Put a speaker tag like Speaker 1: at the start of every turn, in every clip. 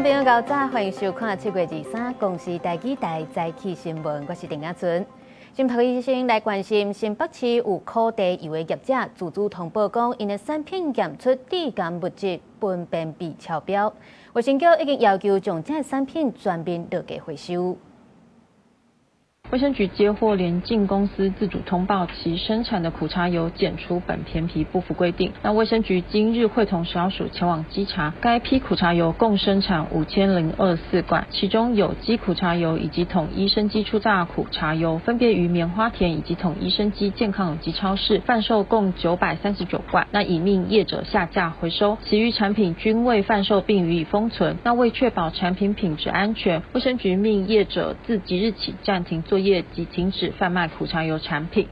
Speaker 1: 眾朋友𠢕早，歡迎收看7月23公視台語台早起新聞，我是鄭亞春。先頭醫生來關心新北市有苦茶油的業者自主通報講，𪜶的產品驗出致癌物質苯便鈽超標，衛生局已經要求將這產品全面落架回收。
Speaker 2: 衛生局接獲聯進公司自主通報，其生產的苦茶油檢出苯偏鈽不符規定。那衛生局今日會同食藥署前往稽查，該批苦茶油共生產5024罐，其中有機苦茶油以及統一生機初榨苦茶油，分別於棉花田以及統一生機健康有機超市販售共939罐。那已命業者下架回收，其餘產品均未販售並予以封存。那為確保產品品質安全，衛生局命業者自即日起暫停作業及停止販賣苦茶油產品。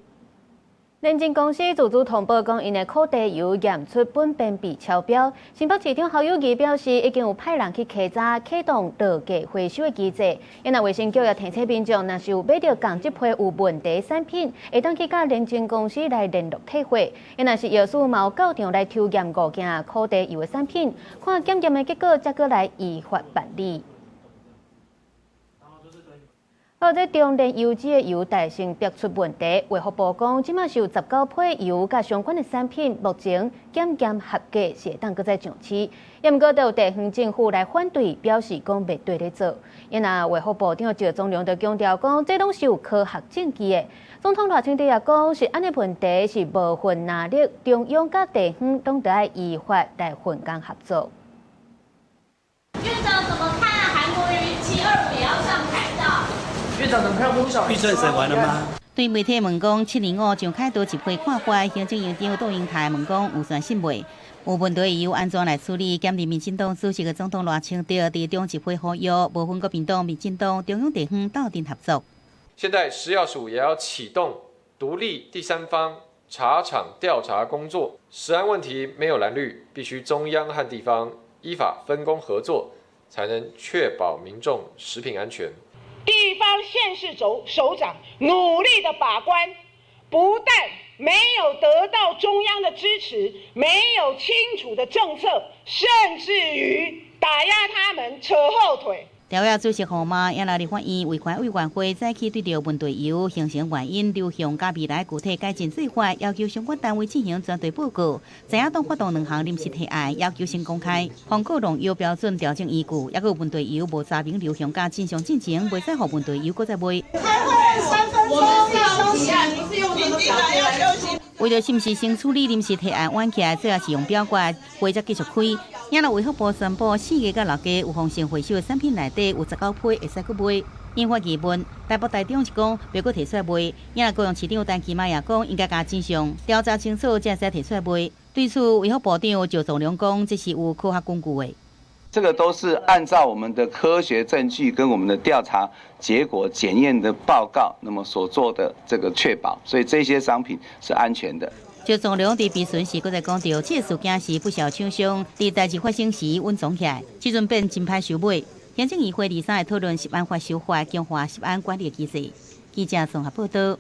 Speaker 1: 聯進公司自主通報講，𪜶的苦茶油驗出苯便鈽超標。新北市長侯友宜表示，已經有派人去稽查，啟動落架回收的機制。因為衛生局也提醒民眾，若是有買著仝這批有問題產品，會當去佮聯進公司來聯絡退貨。若是藥師嘛有到場來抽驗五件苦茶油的產品，看檢驗的結果，才閣來依法辦理。好，這中煉油脂的油大成逼出問題，衛福部講，這馬是有19批油佮相關的產品，目前檢驗合格，是會當閣再上市。也毋過，都有地方政府來反對，表示講袂對咧做。因啊，衛福部長趙宗龍就強調講，這攏是有科學證據的。總統賴清德也講，食安的問題是無份拿捏，中央佮地方攏著愛依法來分工合作。
Speaker 3: 院長怎麼看韓國瑜725也要上凱道？
Speaker 4: 院長怎麼看？
Speaker 5: 預算審完了嗎？
Speaker 6: 對媒體問講，725上凱道集會看法，行政院長杜英台問講有相信未？有問題油按怎來處理？兼任民進黨主席的總統賴清德佇中集會呼籲，無分國民黨、民進黨、中央地方鬥陣合作。
Speaker 7: 現在食藥署也要啟動獨立第三方查廠調查工作。食安問題沒有藍綠，必須中央和地方依法分工合作，才能確保民眾食品安全。
Speaker 8: 地方縣市首長努力的把關，不但沒有得到中央的支持，沒有清楚的政策，甚至於打壓他們，扯後腿。
Speaker 6: 條約主席侯媽也來立法院衛環委員會早起對著問題油形成原因、流向佮未來具體改進做法，要求相關單位進行專題報告。在野黨發動兩項臨時提案，要求先公開防過農藥標準調整依據，抑閣有問題油無查明流向佮真相進前，袂使予問題油閣再賣。
Speaker 9: 開會3分鐘要休息，要休息。
Speaker 6: 為著是毋是先處理臨時提案挽起來，最後是用表決，會才繼續開。也若衛福部宣布，4月佮6月有風險回收的產品內底有19批會使閣賣，引發疑問。台北台中是講袂閣提出來賣，也若高雄市長陳其邁也講應該共真相調查清楚，才會使提出來賣。對此，衛福部長趙宗龍講，這是有科學根據的。
Speaker 10: 這個都是按照我們的科學證據跟我們的調查結果檢驗的報告，那麼所做的這個確保，所以這些商品是安全的。
Speaker 6: 趙宗龍佇備詢時，閣再講著，這個事件是不肖廠商佇代誌發生時隱藏起來，這陣變真歹收尾。行政院會二三日討論食安法修法，強化食安管理機制。記者綜合報道。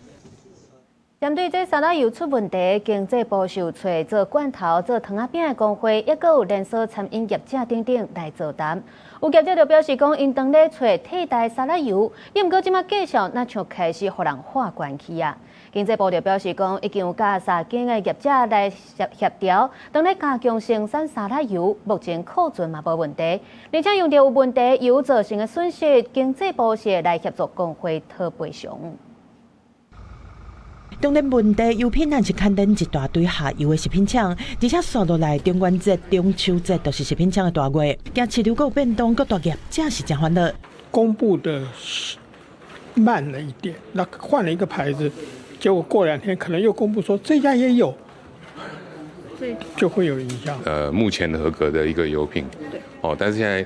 Speaker 1: 針對這沙拉油出問題，經濟部受揣做罐頭、做糖仔餅的工會，抑閣有連鎖餐飲業者等等來座談。有業者就表示講，𪜶當咧揣替代沙拉油，抑毋過這馬價數若像開始予人喊懸去啊。經濟部就表示講，已經有佮三間的業者來協調，當咧加強生產沙拉油，目前庫存嘛無問題，而且用著有問題油造成的損失，經濟部是會來協助工會討賠償。
Speaker 11: 中煉問題油品，咱是刊登一大堆下游的食品廠，而且紲落來中元節、中秋節都是食品廠的大月，驚市場閣有變動，閣大業者是誠煩惱。
Speaker 12: 公布的慢了一點，那換了一個牌子，結果過兩天可能又公布說這家也有，就會有影響。
Speaker 13: 目前合格的一個油品，哦，但是現在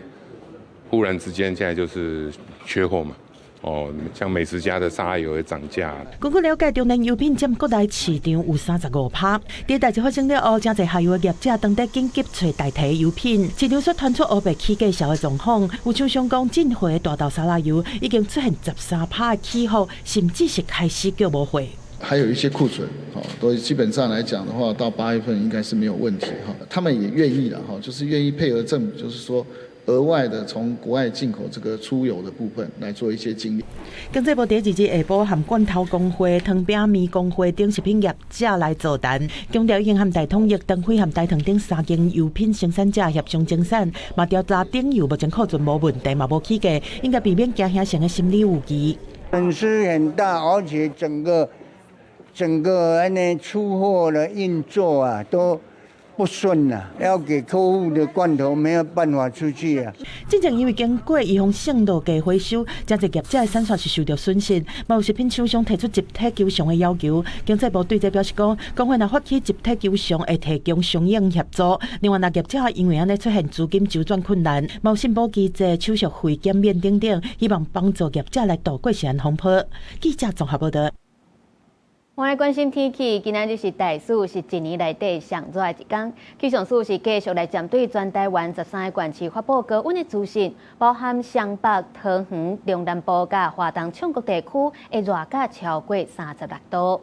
Speaker 13: 忽然之間，現在就是缺貨嘛。哦，像美食家的沙拉油會漲價。
Speaker 11: 根據了解，中煉油品佔國內市場有35%。佇代誌發生了後，誠濟下游的業者當地緊急揣代替油品，市場煞傳出烏白起價數的狀況。有廠商講，進貨的大豆沙拉油已經出現13%的起伏，甚至是開始叫無貨。
Speaker 14: 還有一些庫存，哦，都基本上來講的話，到8月份應該是沒有問題，哈。他們也願意了，哈，就是願意配合政府，就是說。額外的從國外進口這個粗油的部分來做一些精煉。
Speaker 11: 經濟部佇2日下晡和罐頭工會、糖餅麵工會等食品業者來座談，強調已經和大統益、長輝和台糖等三間油品生產者協商精選，嘛調查頂油目前庫存無問題，嘛無起價，應該避免驚嚇性的心理預期。
Speaker 4: 損失很大，而且整個按呢出貨的運作啊都不順啊，要給客戶的罐頭沒有辦法出去啊。
Speaker 11: 之前因為經過預防性落價回收，誠濟業者的產線是受著損失，嘛有食品廠商提出集體求償的要求。經濟部對這表示講，工會若發起集體求償，會提供相應協助。另外，若業者因為按呢出現資金周轉困難，嘛有申報機制、手續費減免等等，希望幫助業者來渡過食安風波。記者綜合報道。
Speaker 1: 我來關心天氣，今仔日是大暑，是一年內底上熱的一天。氣象署是繼續來針對全台灣13個縣市發布高溫的資訊，包含雙北、桃園、中南部佮花東衝谷地區會熱甲超過36度。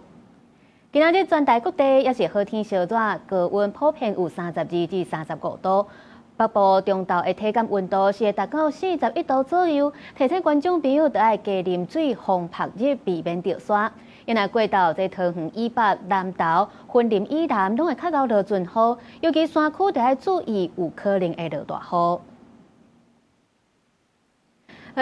Speaker 1: 今仔日全台各地也是好天燒熱，高溫普遍有32至35度。北部中晝的體感溫度是會達到41度左右，提醒觀眾朋友著愛加啉水防曝熱，避免著沙。因為過晝這桃園以北、南投、雲林以南攏會較𠢕落陣雨，尤其山區著愛注意有可能會落大雨。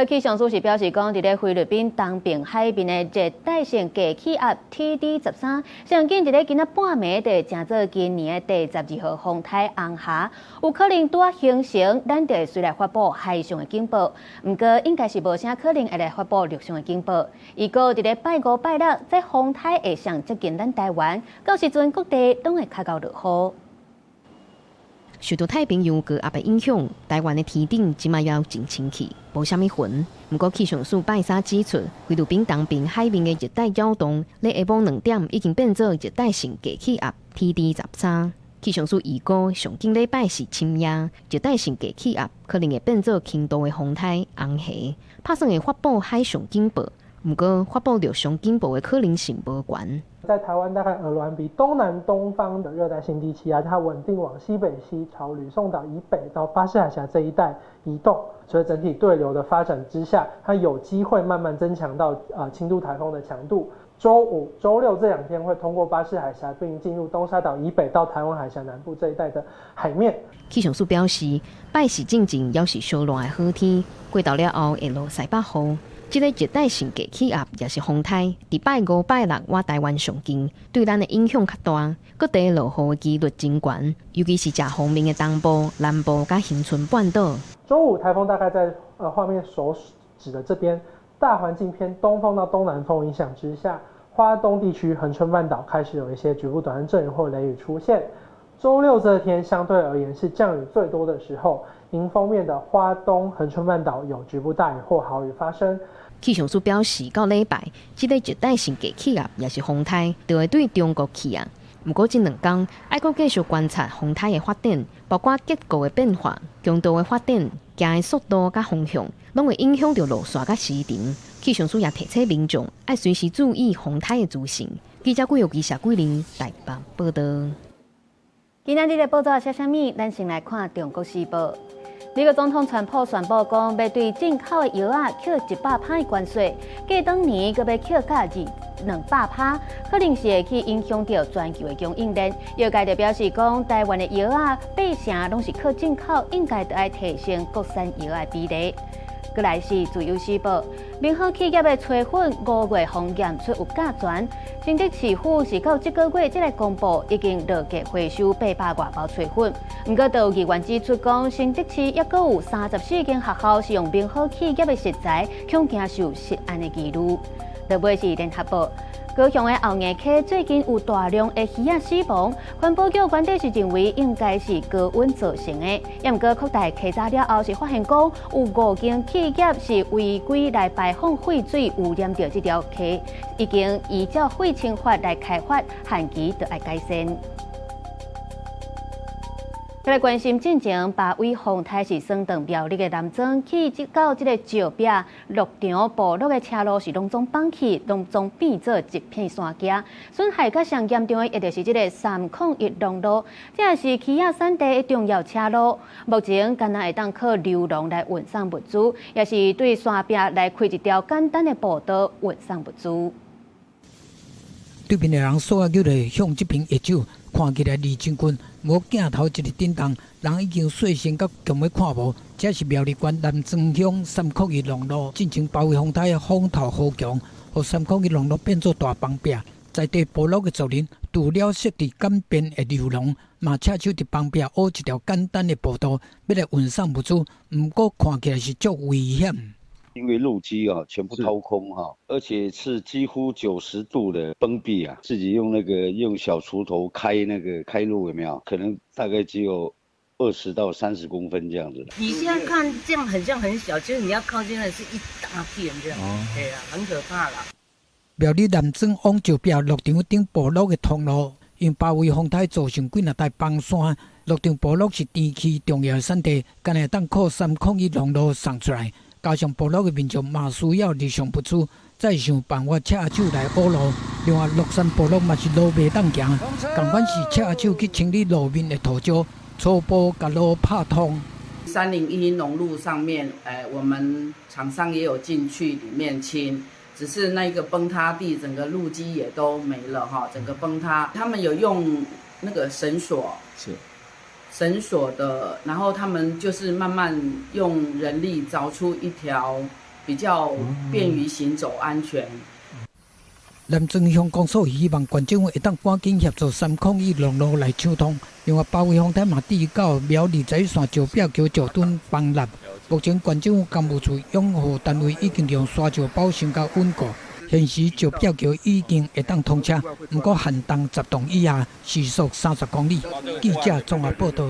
Speaker 1: 氣象署是表示講，佇咧菲律賓東爿海面的熱帶性低氣壓 TD 十三，上緊佇咧今仔半暝就會成做今年的第12號風颱紅霞，有可能拄仔形成，咱就會隨來發布海上的警報。毋過應該是無啥可能會來發布陸上的警報。預告佇咧拜五、拜六，這風颱會上接近咱台灣，到時陣各地攏會較𠢕落雨。
Speaker 5: 受著太平洋高壓的影響，台灣的天頂這擺猶真清氣，無啥物雲。毋過氣象署拜三指出，菲律賓東爿海面的熱帶擾動，咧下晡2點已經變做熱帶性低氣壓 TD 十三。氣象署預估，上緊禮拜四深夜，熱帶性低氣壓可能會變做輕度的風颱紅霞，拍算會發布海上警報。毋過發布陸上警報的可能性無懸。
Speaker 15: 在台灣大概鵝鑾鼻東南東方的熱帶性低氣壓，它穩定往西北西朝呂宋島以北到巴士海峽這一帶移動，所以整體對流的發展之下，它有機會慢慢增強到輕度颱風的強度。週五、週六這兩天會通過巴士海峽，並進入東沙島以北到台灣海峽南部這一帶的海面。
Speaker 5: 氣象署表示，拜四進前猶是燒熱的好天，過晝了後會落西北雨。這个熱帶性低氣壓抑是風颱，佇拜五、拜六倚台灣上近，對咱的影響較大。各地落雨的幾率真懸，尤其是遮方面的東部、南部佮恆春半島。
Speaker 15: 週五颱風大概在畫面所指的這邊，大環境偏東風到東南風影響之下，花東地區、恆春半島開始有一些局部短暫陣雨或雷雨出現。週六這天相對而言是降雨最多的時候，迎風面的花東、恆春半島有局部大雨或豪雨發生。
Speaker 5: 氣象署表示，到禮拜，這个熱帶性低氣壓抑是風颱，就會對中國去啊。毋過這兩工愛閣繼續觀察風颱的發展，包括結構的變化、強度的發展、行的速度佮方向，攏會影響著路線佮時程。氣象署也提醒民眾愛隨時注意風颱的資訊。記者郭玉儀、謝桂玲台北報導。
Speaker 1: 今仔日的報紙寫啥物？咱先來看《中國時報》。美國總統川普宣布講，欲對進口的藥仔扣100%的關稅，過當年閣欲扣加200%，可能是會去影響著全球的供應鏈。業界就表示講，台灣的藥仔八成攏是靠進口，應該著愛提升國產藥仔的比例。閣來是自由時報，明好企業的炊粉5月予驗出有甲醛，新竹市府是到這個月才來公布，已經落架回收800外包炊粉。毋過，就有議員指出講，新竹市猶閣有34間學校是用明好企業的食材，恐驚受食安的疑慮。落尾是聯合報。高雄的後硬溪最近有大量的魚仔死亡，環保局觀點是認為應該是高溫造成的。也毋過擴大稽查了後，是發現講有五間企業是違規來排放廢水，污染著這條溪，已經依照廢清法來開罰，限期著愛改善。來關心進前八尾風颱是損斷苗栗的南庄，去到這个石壁鹿場部落的車路是攏總崩去，攏總變做一片山崎。損害較上嚴重的，也就是這个301公路，這也是起亞產地的重要車路。目前干焦會當靠溜廊來運送物資，也是對山壁來開一條簡單的步道運送物資。
Speaker 16: 對面的人索仔叫來向這邊揮手，看起來離真近，無鏡頭一直震動，人已經細聲甲強欲看無。這是苗栗縣南庄鄉301農路進前八尾風颱風頭雨強，予301農路變做大崩壁。在地部落的族人除了設置簡便的溜廊，嘛赤手佇崩壁挖一條簡單的步道，欲來運送物資。毋過看起來是足危險。
Speaker 17: 因為路基啊全部掏空哈，而且是幾乎90度的崩壁啊，自己用那個用小鋤頭開那個開路有沒有？可能大概只有20到30公分這樣子。
Speaker 18: 你現在看這樣很像很小，其實你要靠近的是一大片這樣，對啊，很可怕啦。
Speaker 16: 苗栗南庄往石壁鹿場頂部落的通路，因八尾風颱造成幾若台崩山，鹿場部落是甜區重要的產地，干焦會當靠301農路送出來。加上部落的民眾嘛需要日常物資，再想辦法赤手來挖路。另外，鹿山部落嘛是路袂當行，仝款是赤手去清理路面的塗石，初步共路拍通。
Speaker 19: 301農路上面，我們廠商也有進去裡面清，只是那個崩塌地，整個路基也都沒了哈，整個崩塌。他們有用那個繩索。繩索的，然後他們就是慢慢用人力鑿出一條比較便於行走、安全。
Speaker 16: 南庄鄉公所希望縣政府會當趕緊協助301農路來搶通。另外，八尾風颱嘛致到苗栗21線石壁橋石墩崩落，目前縣政府工務處養護單位已經用沙石包先較穩固。現時石壁橋已經會當通車，毋過限重10噸以下，時速30公里。記者綜合報道。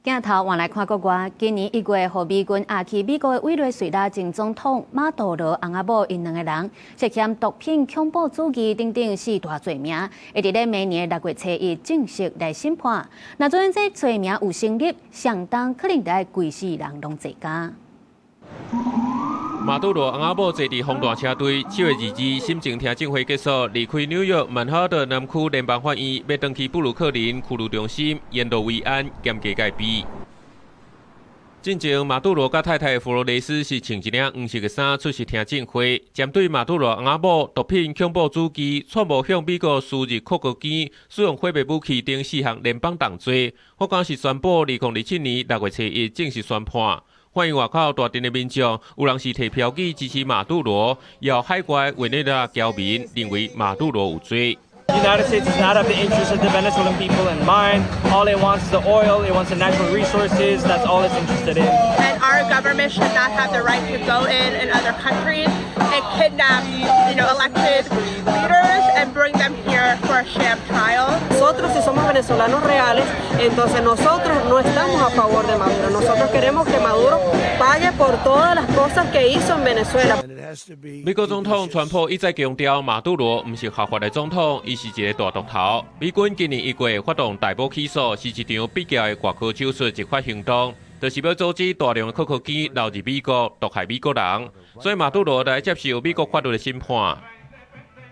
Speaker 1: 鏡頭換來看國外，今年1月，予美軍押去美國的委內瑞拉前總統馬杜羅翁仔某𪜶兩個人涉嫌毒品、恐怖主義等等四大罪名，會佇咧明年6月初1正式來審判。若準這罪名有成立，上重可能得規世人攏坐監。
Speaker 20: 馬杜羅翁仔某坐佇防彈車隊，7月22審前聽證會結束，離開紐約曼哈頓南區聯邦法院，欲轉去布魯克林拘留中心，沿路維安嚴格戒備。進前馬杜羅佮太太弗羅雷斯是穿一領黃色的衫出席聽證會，針對馬杜羅翁仔某毒品、恐怖主義、串謀向美國輸入切割機、使用毀滅武器等四項聯邦重罪，法官是宣布2027年6月初1正式宣判。法院外口大陣的民眾，有人是提標語支持馬杜羅，有海外委內瑞拉僑民認為馬杜羅有罪。
Speaker 21: United States does not have the interests of the Venezuelan people in mind. All it wants is the oil, it wants the natural resources. That's all it's interested in.
Speaker 22: And our government should not have the right to go in other countries and kidnap elected leaders and bring them here for a sham trial.
Speaker 23: Nosotros, si somos venezolanos reales, entonces nosotros no estamos a favor de Maduro. Nosotros queremos que Maduro pague por todas las cosas que hizo en Venezuela.
Speaker 20: 美國總統川普一再強調，馬杜羅毋是合法的總統，伊是一个大毒頭。美軍今年1月發動逮捕起訴，是一場必要的外科手術執法行動，就是欲阻止大量的可可機流入美國，毒害美國人。所以馬杜羅來接受美國法律的審判。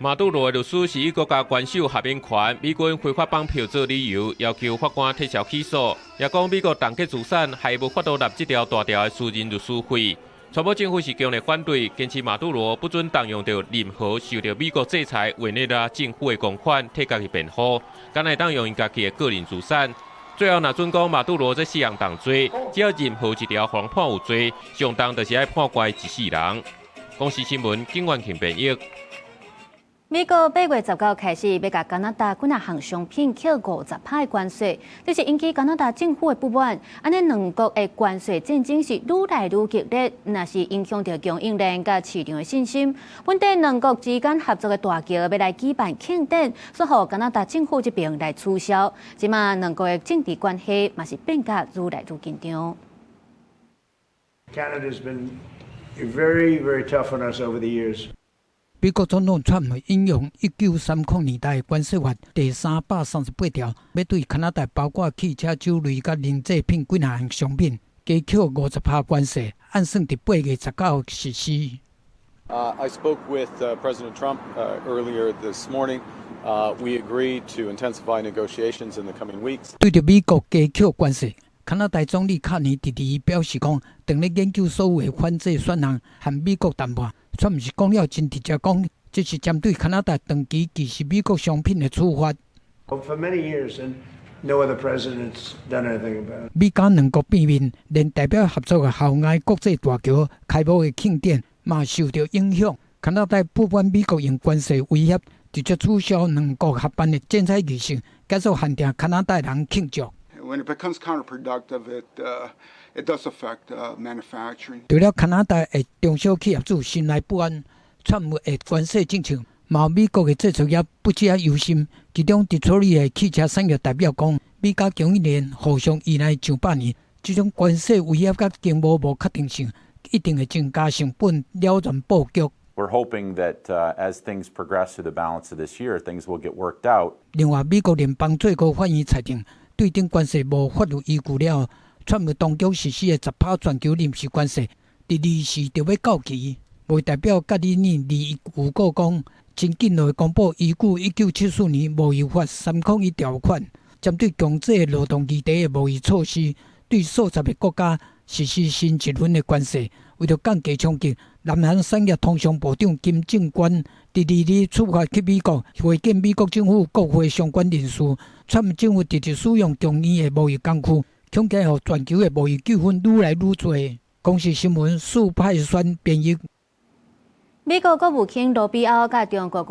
Speaker 20: 馬杜羅的律師是以國家元首豁免權、美軍非法綁票做理由，要求法官撤銷起訴，也講美國凍結資產還無法度納這條大條的私人律師費。川普政府是強烈反對，堅持馬杜羅不准動用著任何受著美國制裁委內瑞拉政府的公款替家己辯護，干焦會當用𪜶家己的個人資產。最後，若準講馬杜羅這四項重罪，只要任何一條予人判有罪，上重就是愛判關一世人。公視新聞，景元慶編譯。
Speaker 1: 美國8月19開始，欲共加拿大幾若項商品扣50%的關稅，這是引起加拿大政府的不滿。按呢兩國的關稅戰爭是愈來愈激烈，若是影響著供應鏈佮市場的信心。本底兩國之間合作的大橋欲來舉辦慶典，煞予加拿大政府這邊來取消。這馬兩國的政治關係嘛是變甲愈來愈緊張。
Speaker 24: Canada's been very, very tough on us over the years.
Speaker 16: 美國總統川普引用1930年代的關稅法第338條，欲對加拿大包括汽車、酒類佮奶製品幾若項商品加扣50%關稅，按算佇8月19號實施。
Speaker 2: I spoke with President Trump earlier this morning. We agreed to intensify negotiations in the coming weeks.
Speaker 16: 對著美國加扣關稅，加拿大總理卡尼佇二表示講，正咧研究所有的反制選項，和美國談判。川普是講了真直接，講這是針對加拿大長期歧視美國商品的處罰。
Speaker 3: For many years, and no other president's done anything about it.
Speaker 16: 美加兩國變面，連代表合作的後愛國際大橋開幕的慶典嘛受著影響。加拿大不滿美國用關稅威脅，直接取消兩國合辦的剪彩儀式，結束限定加拿大人慶祝。
Speaker 7: When it becomes counterproductive, it does affect manufacturing.
Speaker 16: 除了加拿大的中小企業主心內不安，川普的關稅政策，嘛美國的製造業不只憂心。其中，佇處理的汽車產業代表講，美加供應鏈互相依賴上百年，這種關稅威脅佮經貿無確定性，一定會增加成本，擾亂布局。
Speaker 24: We're hoping that as things progress through the balance of this year, things will get worked out.
Speaker 16: 另外，美國聯邦最高法院裁定，對頂關稅無法律依據了後，川普當局實施的10%全球臨時關稅，佇二時就欲到期。貿易代表蓋里尼二預告講，真緊就會公布依據1974年貿易法301條款，針對強制勞動議題的貿易措施，對數十个國家實施新一輪的關稅。為著降低衝擊，南韓產業通商部長金正官佇二日出發去美國會見美國政府國會相關人士。川普政府直直使用強硬的貿易工具，恐驚予全球的貿易糾紛愈來愈濟。公視新聞蘇派選編譯。
Speaker 1: 美國國務卿盧比歐佮中國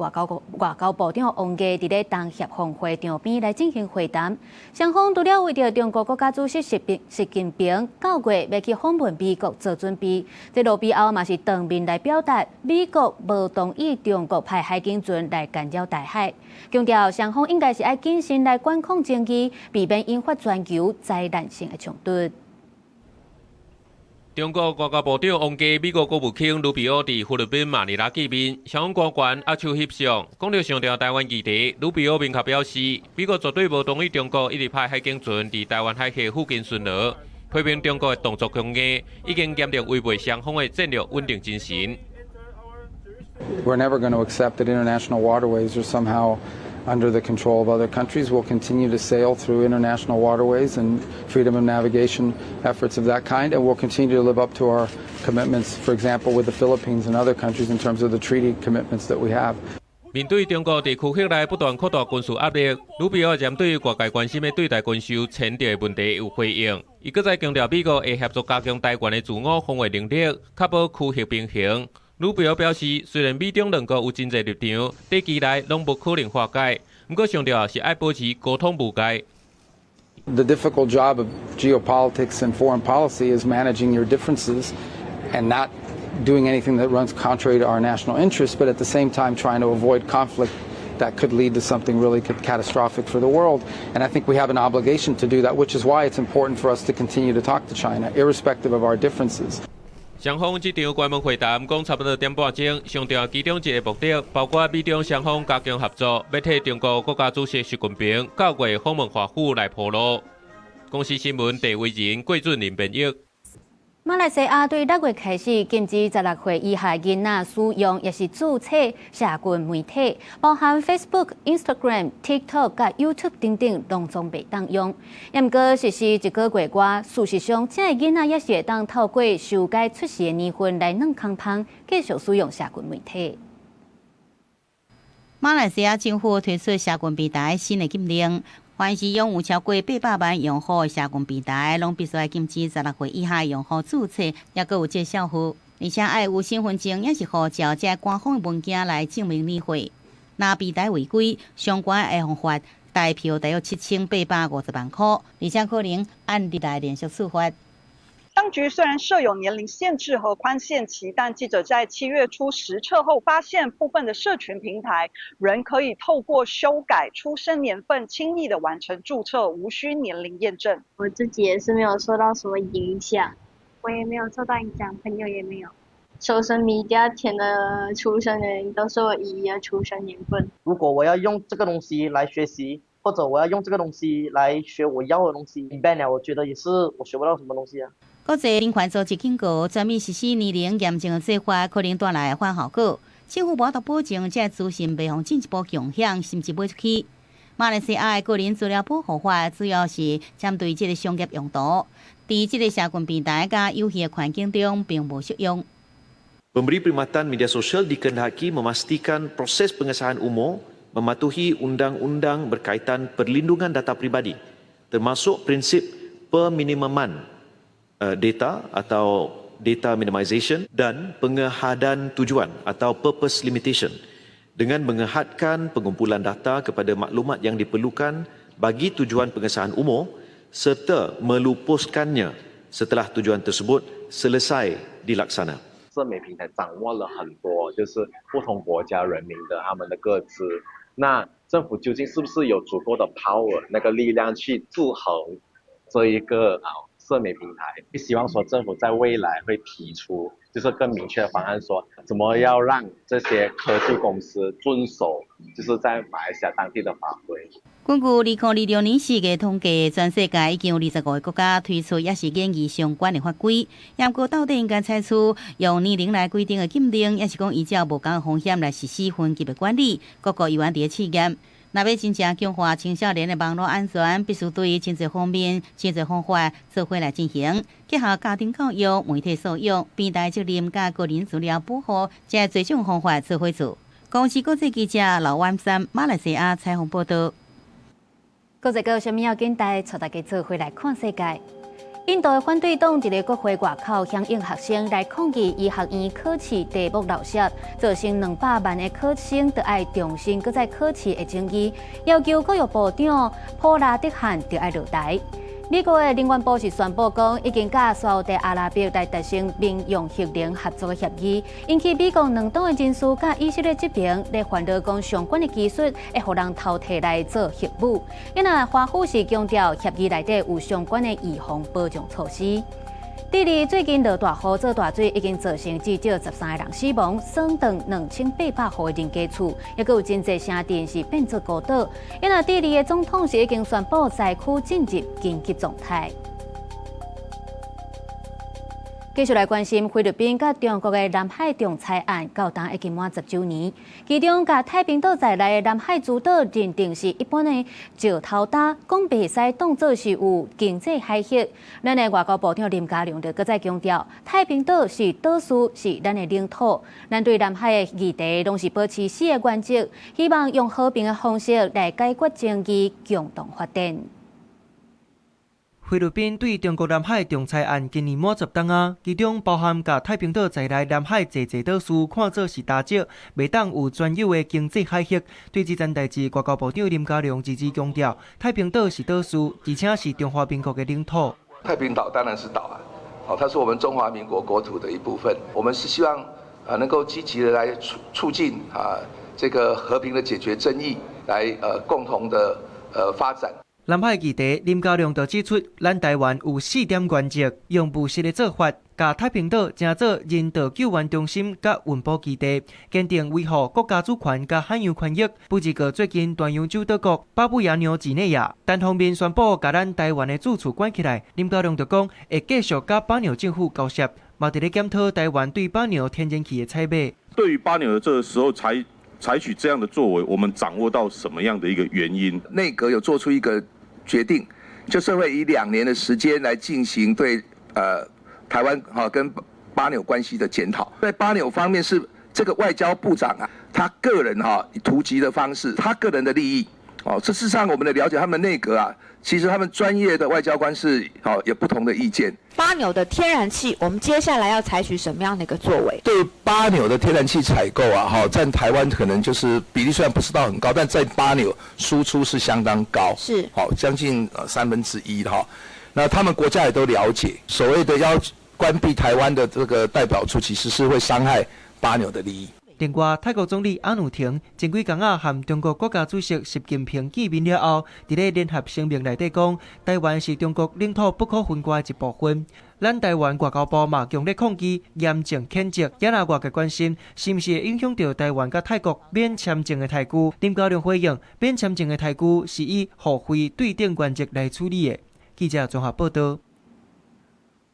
Speaker 1: 外交部長王毅佇咧東協峰會場邊來進行會談，雙方除了為著中國國家主席習近平9月欲去訪問美國做準備，這盧比歐嘛是當面來表達美國無同意中國派海警船來干擾台海，強調雙方應該是愛謹慎來管控爭議，避免引發全球災難性的衝突。
Speaker 20: 中國外交部長王毅、美國國務卿盧比歐佇菲律賓馬尼拉見面，雙方官員握手翕相，講著上重台灣議題。盧比歐明確表示，美國絕對無同意中國一直派海警船佇台灣海峽附近巡邏，批評中國的動作強硬，已經嚴重違背雙方的戰略穩定精神。
Speaker 25: We're never going to accept that international waterways are somehow under the control of other countries. We'll continue to sail through international waterways and freedom of navigation efforts of that kind, and we'll continue to live up to our commitments, for example, with the Philippines and other countries in terms of the treaty commitments that we have.
Speaker 20: 面對中國佇區域內不斷擴大軍事壓力，盧比歐針對外界關心的對台軍售簽訂的問題有回應。伊閣再強調，美國會協助加強台灣的自我防衛能力，確保區域平衡。盧比歐表示，雖然美中兩國有真濟立場，短期內攏無可能化解，毋過上重要是愛保持溝通無界。
Speaker 25: The difficult job of geopolitics and foreign policy is managing your differences and not doing anything that runs contrary to our national interests, but at the same time trying to avoid conflict that could lead to something really catastrophic for the world. And I think we have an obligation to do that, which is why it's important for us to continue to talk to China, irrespective of our differences.
Speaker 20: 雙方這場關門會談講差不多點半鐘，上重要其中一個目的，包括美中雙方加強合作，欲替中國國家主席習近平9月訪問華府來鋪路。公視新聞鄭惟仁、郭俊麟編譯。
Speaker 1: 馬來西亞對6月開始禁止16歲以下囡仔使用，抑是註冊社群媒體，包含 Facebook、Instagram、TikTok佮 YouTube 等等，攏總袂當用。毋過實施一個月外，事實上，這个囡仔也是會當透過修改出世的年份來軟空芳，繼續使用社群媒體。
Speaker 6: 馬來西亞政府推出社群平台新的禁令。凡是擁有超過800萬用戶的社群平台，攏必須愛禁止16歲以下用戶註冊，抑閣有這帳號，而且愛有身份證，抑是護照這官方文件來證明年歲。若平台違規，相關會予罰台票大約7850萬塊，而且可能按日來連續處罰。
Speaker 26: 當局雖然設有年齡限制和寬限期，但記者在7月初實測後發現，部分的社群平台仍可以透過修改出生年份，輕易的完成註冊，無需年齡驗證。
Speaker 27: 我自己也是沒有受到什麼影響，我也沒有受到影響，朋友也沒有。
Speaker 8: social media 填的出生年齡都是我姨姨的出生年份。
Speaker 9: 如果我要用這個東西來學習，或者我要用這個東西來學我要的東西，ban 了，我覺得也是我學不到什麼東西啊。
Speaker 6: 國際人權組織警告，全面實施年齡驗證的做法，可能帶來反效果。政府無法度保證這資訊袂予進一步共享，甚至賣出去。馬來西亞的個人資料保護法主要是針對這个商業用途，佇這个社群平台佮遊戲的環境中並無適用。
Speaker 10: Pemberi perkhidmatan media sosial dikehendaki memastikan proses pengesahan umur mematuhi undang-undang berkaitan perlindungan data peribadi, termasuk prinsip peminimaman data atau data minimization dan pengehadan tujuan atau purpose limitation dengan mengehadkan pengumpulan data kepada maklumat yang diperlukan bagi tujuan pengesahan umur serta melupuskannya setelah tujuan tersebut selesai dilaksana.
Speaker 12: 社媒平台掌握了很多，就是不同國家人民的他們的個資。那政府究竟是不是有足夠的 power 那個力量去制衡這一個社媒平台？希望說政府在未來會提出就是更明確的方案，說怎麼要讓這些科技公司遵守就是在馬來西亞當地的法規。
Speaker 6: 根據2026年4月統計，全世界已經有25个國家推出抑是研議相關的法規。不過到底應該採取用年齡來規定的禁令，抑是講依照無仝的風險來實施分級的管理，各國猶原佇咧試驗。若欲真正強化青少年的網路安全，必須對真濟方面、真濟方法做伙來進行，結合家庭教育、媒體素養、平台責任佮個人資料保護，這濟種方法做伙做。公視國際記者劉婉珊馬來西亞採訪報導。
Speaker 1: 國際閣有啥物要緊帶帶大家做伙來看世界。印度的反對黨佇咧國會外口響應學生來抗議醫學院考試題目漏泄，造成200萬的考生著愛重新閣再考試的爭議，要求教育部長普拉德漢著愛落台。美國的能源部是宣布講，已經佮沙烏地阿拉伯來達成民用核能合作的協議，引起美國兩黨的人士佮以色列這邊咧煩惱講相關的技術會予人偷提來做核武。因為華府是強調協議內底有相關的預防保障措施。智利最近落大雨做大水，已經造成至少13个人死亡，損斷2800戶的人家厝，抑閣有真濟城鎮是變做孤島。因為智利的總統是已經宣布災區進入緊急狀態。繼續來關心菲律賓佮中國的南海仲裁案，到今已經滿10週年。其中，共太平島在內的南海諸島認定是一般的石頭礁，講袂使當做是有經濟海域。咱的外交部長林佳龍就閣再強調，太平島是島嶼，是咱的領土。咱對南海的議題攏是保持四个原則，希望用和平的方式來解決爭議，共同發展。
Speaker 13: 菲律賓對中國南海仲裁案今年滿10冬仔，其中包含共太平島在內南海濟濟島嶼看做是礁石，袂當有專有的經濟海域。對這件代誌，外交部長林佳龍一直強調，太平島是島嶼，而且是中華民國的領土。
Speaker 14: 太平島當然是島啊，哦，它是我們中華民國國土的一部分。我們是希望啊，能夠積極的來促進啊，這個和平的解決爭議，來共同的發展。
Speaker 13: 南海議題，林佳龍就指出，咱台灣有四點原則，用務實的做法，共太平島成做人道救援中心佮運補基地，堅定維護國家主權佮海洋權益。不過最近大洋洲島國巴布亞紐幾內亞單方面宣布共咱台灣的駐處關起來，林佳龍就講會繼續佮巴紐政府交涉，嘛佇咧檢討台灣對巴紐天然氣的採買。
Speaker 27: 對於巴紐的這個時候才採取這樣的作為，我們掌握到什麼樣的一個原因？
Speaker 14: 內閣有做出一個決定，就是會以2年的時間來進行對台灣哈跟巴紐關係的檢討。在巴紐方面是這個外交部長啊，他個人哈突擊的方式，他個人的利益哦。這事實上我們的了解，他們內閣啊，其實他們專業的外交官是哦有不同的意見。
Speaker 28: 巴紐的天然氣，我們接下來要採取什麼樣的一個作為？
Speaker 14: 對巴紐的天然氣採購啊，哈，佔台灣可能就是比例雖然不是到很高，但在巴紐輸出是相當高，好將近1/3哈。那他們國家也都了解，所謂的要關閉台灣的這個代表處，其實是會傷害巴紐的利益。
Speaker 13: 另外，泰國總理阿努廷前幾工仔和中國國家主席習近平見面了後，佇咧聯合聲明內底講，台灣是中國領土不可分割的一部分。咱台灣外交部嘛強烈抗議，嚴正譴責。也若外界關心，是毋是會影響著台灣佮泰國免簽證的待遇？林佳龍回應：免簽證的待遇是以互惠對等原則來處理的。記者綜合報道。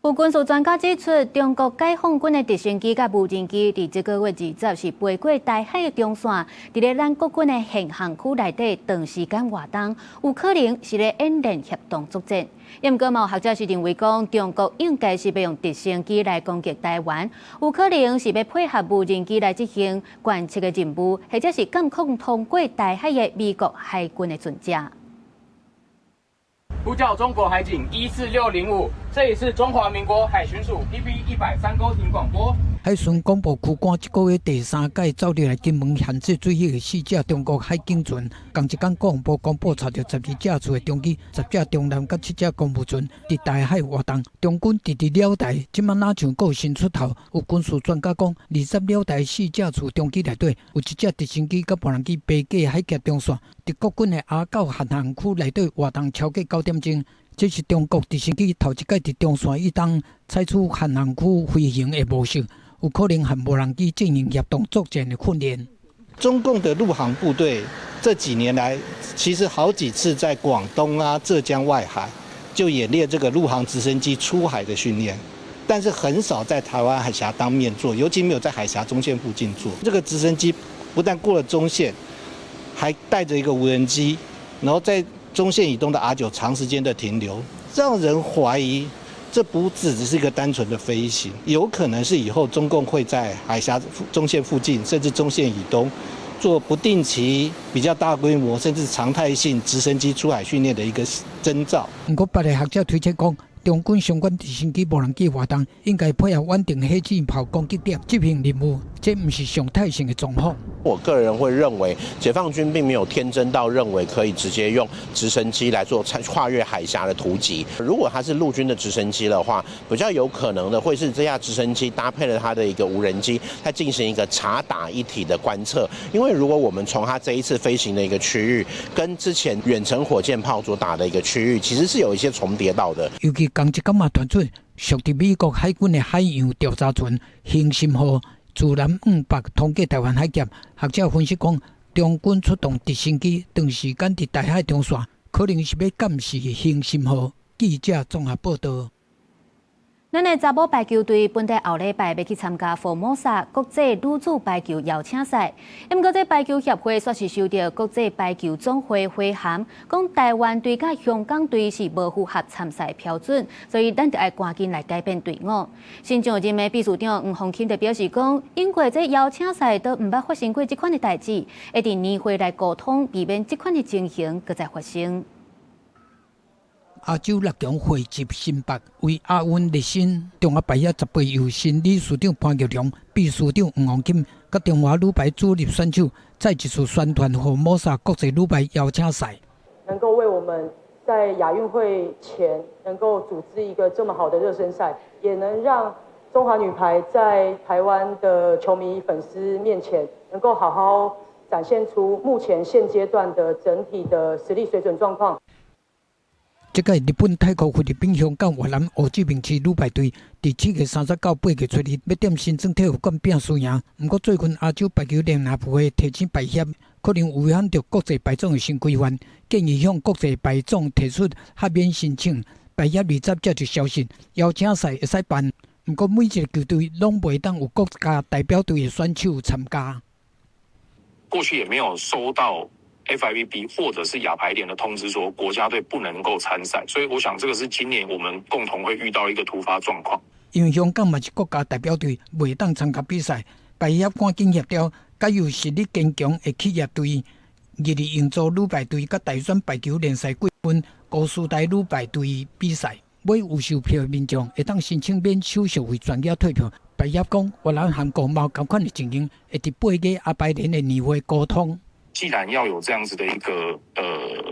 Speaker 1: 有軍事專家指出，中國解放軍的直升機佮無人機，佇這個月20是飛過台海的中線，佇咧咱國軍的限航區內底長時間活動，有可能是咧演練協同作戰。毋過嘛有學者是認為講，中國應該是欲用直升機來攻擊台灣，有可能是欲配合無人機來執行觀測的任務，或者是監控通過台海的美國海軍的船隻。
Speaker 4: 呼叫中國海警14605，這裡是中華民國海巡署 PP 100三鈎艇廣播。
Speaker 16: 海巡廣播區趕這個月第三屆走入來金門限制水域的四隻中國海警船，仝一工國防部公布查著12架次的中機、10隻中艦佮七隻公務船佇台海活動。中軍直直繞台，這擺若像閣有新出頭。有軍事專家講，20繞台四架次中機內底，有一隻直升機佮無人機飛過海峽中線，佇國軍的阿九限航區內底活動超過9點鐘。這是中國直升機頭一擺佇中線以東採取限航區飛行的模式。有可能和無人機進行協同作戰的訓練。
Speaker 5: 中共的陸航部隊這幾年來，其實好幾次在廣東啊、浙江外海就演練這個陸航直升機出海的訓練，但是很少在台灣海峽當面做，尤其沒有在海峽中線附近做。這個直升機不但過了中線，還帶着一個無人機，然後在中線以東的 R9長時間的停留，讓人懷疑。這不只只是一個單純的飛行，有可能是以後中共會在海峽中線附近，甚至中線以東，做不定期、比較大規模，甚至常態性直升機出海訓練的一個徵兆。
Speaker 16: 毋過，別个學者推測講，中軍相關直升機、無人機活動應該配合遠程火箭炮攻擊點執行任務，這毋是常態性的狀況。
Speaker 11: 我個人會認為，解放軍並沒有天真到認為可以直接用直升機來做跨越海峽的突擊。如果它是陸軍的直升機的話，比較有可能的會是這架直升機搭配了它的一個無人機，它進行一個察打一體的觀測。因為如果我們從它這一次飛行的一個區域，跟之前遠程火箭炮所打的一個區域，其實是有一些重疊到的。
Speaker 16: 尤其仝一工嘛傳出，屬佇美國海軍的海洋調查船興心號自南向北通過台灣海峽，學者分析講，中軍出動直升機長時間佇台海中線，可能是欲監視興心號。記者綜合報道。
Speaker 1: 咱的查某排球隊本底後禮拜欲去參加福摩薩國際女子排球邀請賽，毋過這排球協會煞是收著國際排球總會回函，講台灣隊佮香港隊是無符合參賽標準，所以咱著愛趕緊來改變隊伍。新上任的秘書長黃鳳琴就表示講，因為這邀請賽都毋捌發生過這款的代誌，會佇年會來溝通，避免這款的情形閣再發生。
Speaker 16: 亞洲六強匯集新北，為亞運熱身。中華排協18由新理事長潘玉良、秘書長黃鳳琴，佮中華女排主力選手再一次宣傳福摩薩國際女排邀請賽。
Speaker 15: 能夠為我們在亞運會前能夠組織一個這麼好的熱身賽，也能讓中華女排在台灣的球迷粉絲面前能夠好好展現出目前現階段的整體的實力水準狀況。
Speaker 16: 這屆日本、泰國、菲律賓、香港、越南、胡志明市女排隊，佇7月30到8月初二，欲踮新莊體育館拚輸贏。毋過最近亞洲排球聯合會提醒排協，可能違反著國際排總的新規範，建議向國際排總提出豁免申請。排協20接著消息，邀請賽會使辦，毋過每一个球隊攏袂當有國家代表隊的選手參加。
Speaker 17: 過去也沒有收到 FIVB 或者是亞排聯的通知，說國家隊不能夠參賽，所以我想這個是今年我們共同會遇到一個突發狀況。
Speaker 16: 因為香港嘛是國家代表隊，袂當參加比賽，排協趕緊協調，佮有實力堅強的企業隊，日日營造女排隊佮大專排球聯賽季軍高師大女排隊比賽。買預售票的民眾會當申請免手續費全額退票。排協講，越南、韓國嘛有仝款的情形，會佇8月亞排聯的年會溝通。
Speaker 17: 既然要有這樣子的一個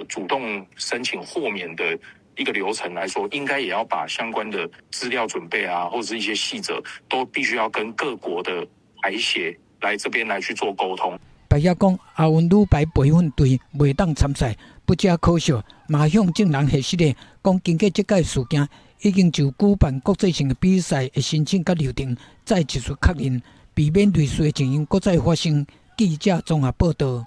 Speaker 17: 主動申請豁免的一個流程來說，應該也要把相關的資料準備啊，或者是一些細則，都必須要跟各國的排協來這邊來去做溝通。
Speaker 16: 排協講，亞運女排培訓隊袂當參賽，不只可惜，嘛向眾人解釋咧，講經過這擺事件，已經就舉辦國際性的比賽的申請佮流程再一次確認，避免類似的情形閣再發生。記者綜合報導。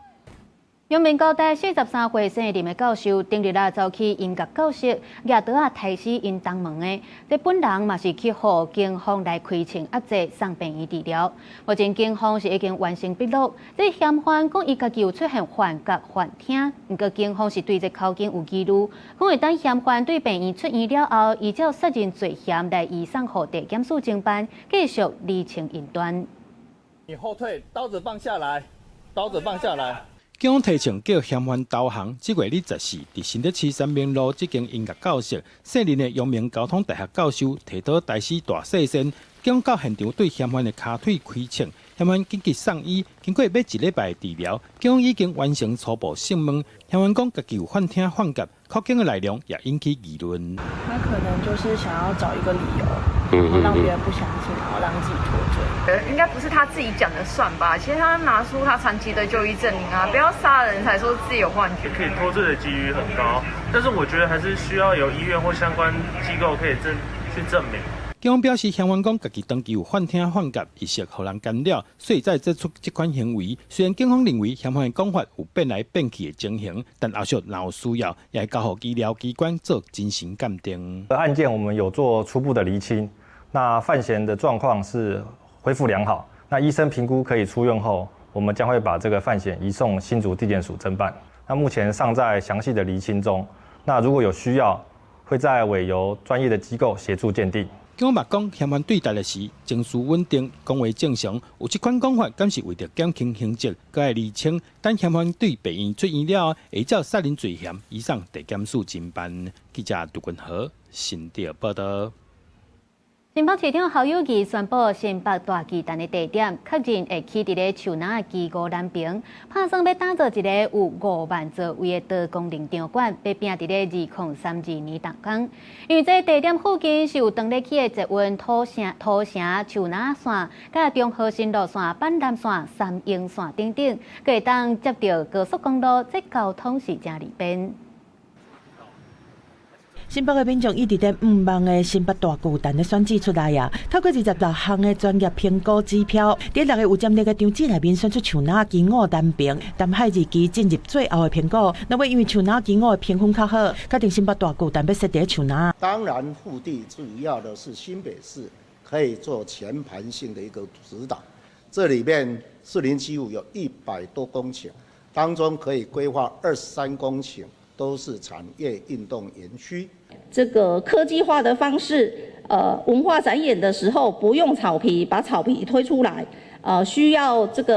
Speaker 1: 陽明交大43歲姓林的教授，頂日啊走去音樂教室，舉刀仔刣死𪜶同門的。這本人嘛是去予警方來開槍壓制送病院治療。目前警方是已經完成筆錄。這嫌犯講伊家己有出現幻覺、幻聽，毋過警方是對這口供有疑慮，講會等嫌犯對病院出院了後，依照殺人罪嫌來移送予地檢署偵辦，繼續釐清疑端。
Speaker 2: 你後退，刀子放下來，刀子放下來。
Speaker 3: 警方提槍叫嫌犯投降。這月24，佇新竹市三民路這間音樂教室，姓林的陽明交通大學教授提刀刣死大細仙。警方到現場對嫌犯的跤腿開槍，嫌犯緊急送醫，經過欲一禮拜治療，警方已經完成初步訊問。嫌犯講家己有幻聽幻覺，口供的內容也引起議論。
Speaker 7: 他可能就是想要找一個理由，然後讓別人不相信，然後讓自己脫罪。
Speaker 18: 應該不是他自己講的算吧？其實他拿出他長期的就醫證明啊，不要殺人才說自己有幻覺。
Speaker 19: 可以脫罪的幾率很高，但是我覺得還是需要有醫院或相關機構可以去證明。
Speaker 3: 警方表示，嫌犯講家己長期有幻聽幻覺，意識予人干擾，所以才做出這款行為。雖然警方認為嫌犯的講法有變來變去的情形，但後續若有需要，也會交予醫療機關做精神鑑定。
Speaker 21: 案件我們有做初步的釐清，那犯嫌的狀況是恢復良好。那醫生評估可以出院後，我們將會把這個犯嫌移送新竹地檢署偵辦。那目前尚在詳細的釐清中。那如果有需要，會再委由專業的機構協助鑑定。
Speaker 3: 警方嘛講，嫌犯對台的時情緒穩定，講話正常，有這款講法，敢是為著減輕刑責，閣愛釐清。等嫌犯對病院出院了後，會照殺人罪嫌移送地檢署偵辦。記者杜君和新竹報導。
Speaker 1: 新北市長侯友宜宣布新北大巨蛋的地點確認會起佇咧樹林的基五南爿，拍算欲打造一个有5萬座位的多功能場館，欲拼佇咧2032年動工。因為這地點附近是有當咧起的捷運土城、土城樹林線、佮中和新路線、板南線、三鶯線等等，閣會當接著高速公路，這交通是誠利便。
Speaker 22: 新北的民眾一直佇向望的新北大巨蛋的選址出來啊，透過26項的專業評估指標，佇6個有潛力的場址內面選出樹林基五南爿淡海二期進入最後的評估。那麼因為樹林基五的評分較好，決定新北大巨蛋欲設佇樹林。
Speaker 23: 當然，腹地主要的是新北市可以做全盤性的一個指導。這裡面士林基五有100多公頃，當中可以規劃23公頃。都是產業運動園區。
Speaker 29: 這個科技化的方式，文化展演的時候不用草皮，把草皮推出來。需要這個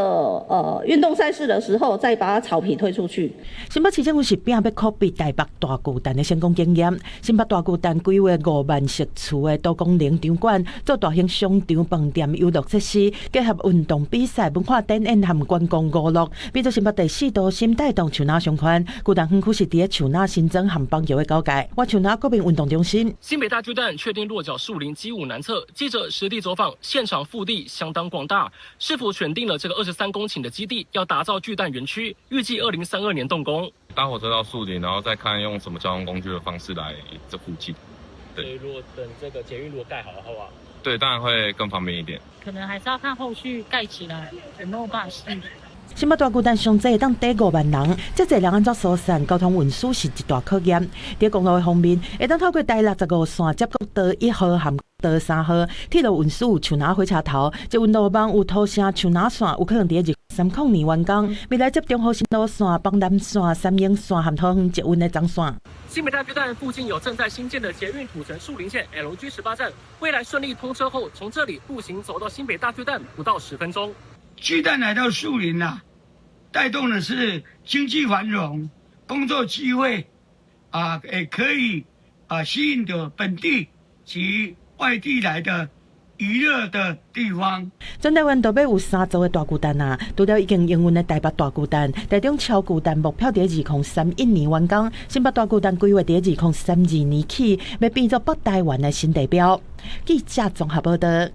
Speaker 29: 運動賽事的時候，再把草皮推出去。
Speaker 22: 新北市政府是拼欲 copy 台北大巨蛋的成功經驗。新北大巨蛋規劃5萬席次的多功能場館，做大型商場、飯店、遊樂設施，結合運動比賽、文化展演和觀光娛樂，變做新北第四都心帶動樹林商圈。巨蛋園區是佇咧樹林新莊和板橋的交界，倚樹林國民運動中心。
Speaker 4: 新北大巨蛋確定落腳樹林基五南側。記者實地走訪，現場腹地相當廣大。市府選定了這個23公頃的基地，要打造巨蛋園區，預計2032年動工。
Speaker 30: 搭火車到樹林，然後再看用什麼交通工具的方式來這附近。
Speaker 4: 對，所以如果等這個捷運如果蓋好的話，
Speaker 30: 對，當然會更方便一點。
Speaker 31: 可能還是要看後續蓋起來有沒有辦法適應。
Speaker 22: 新北大巨蛋上濟會當載5萬人，這濟人按怎疏散交通運輸是一大考驗。佇公路的方面，會當透過台65線接國道1號和國道3號，鐵路運輸有樹林火車頭，捷運路網有土城樹林線，有可能佇2030年完工。未來接中和新路線、板南線、三鶯線和桃園捷運的總線。
Speaker 4: 新北大巨蛋附近有正在興建的捷運土城樹林線 LG 18站，未來順利通車後，從這裡步行走到新北大巨蛋不到10分鐘。
Speaker 32: 巨蛋來到樹林啦，帶動的是經濟繁榮、工作機會，啊，也可以啊吸引著本地及外地來的娛樂的地方。
Speaker 22: 全台灣都欲有三座的大巨蛋啊，除了已經營運的台北大巨蛋、台中超巨蛋目標佇2031年完工，新北大巨蛋規劃佇2032年起，欲變做北台灣的新地標。記者綜合報導。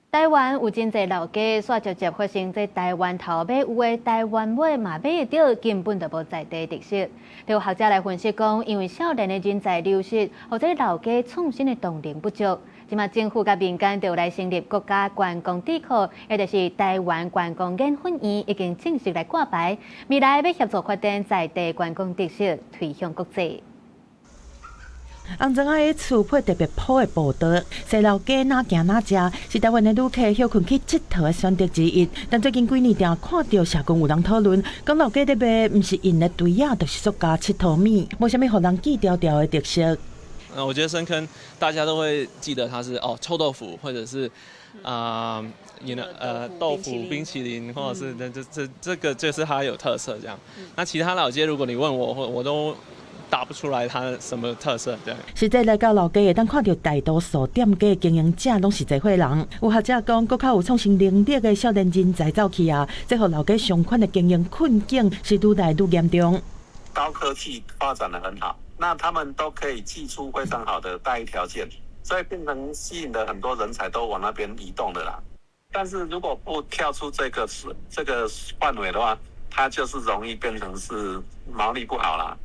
Speaker 1: 台灣有真濟老街，煞常常發生這台灣頭尾有的，台灣尾嘛買會著，根本就無在地特色。有學者來分析講，因為少年的人才流失，予這老街創新的動能不足。這馬政府佮民間就來成立國家觀光智庫，也就是台灣觀光研訓院，已經正式來掛牌，未來欲協助發展在地觀光特色，推向國際。
Speaker 22: 紅磚仔的厝配特別鋪的步道，西老街哪行哪食，是台灣的旅客歇睏去𨑨迌的選擇之一。但最近幾年，定看著社群有人討論，講老街咧賣，毋是用的堆仔，就是塑膠𨑨迌物，無啥物予人記牢牢的特色。
Speaker 6: 我覺得深坑大家都會記得它是哦臭豆腐，或者是啊，豆腐冰淇淋，或者是這個就是它有特色這樣。那其他老街，如果你問我，我都答不出來它什麼特色。對。
Speaker 22: 實際來到老街，會當看著大多數店家經營者攏是濟歲人。有學者講，閣較有創新能力的少年人才走去啊，這予老街商圈的經營困境是愈來愈嚴重。
Speaker 8: 高科技發展得很好，那他們都可以祭出非常好的待遇條件，所以變成吸引了很多人才都往那邊移動的啦。但是如果不跳出這個範圍的話，它就是容易變成是毛利不好啦。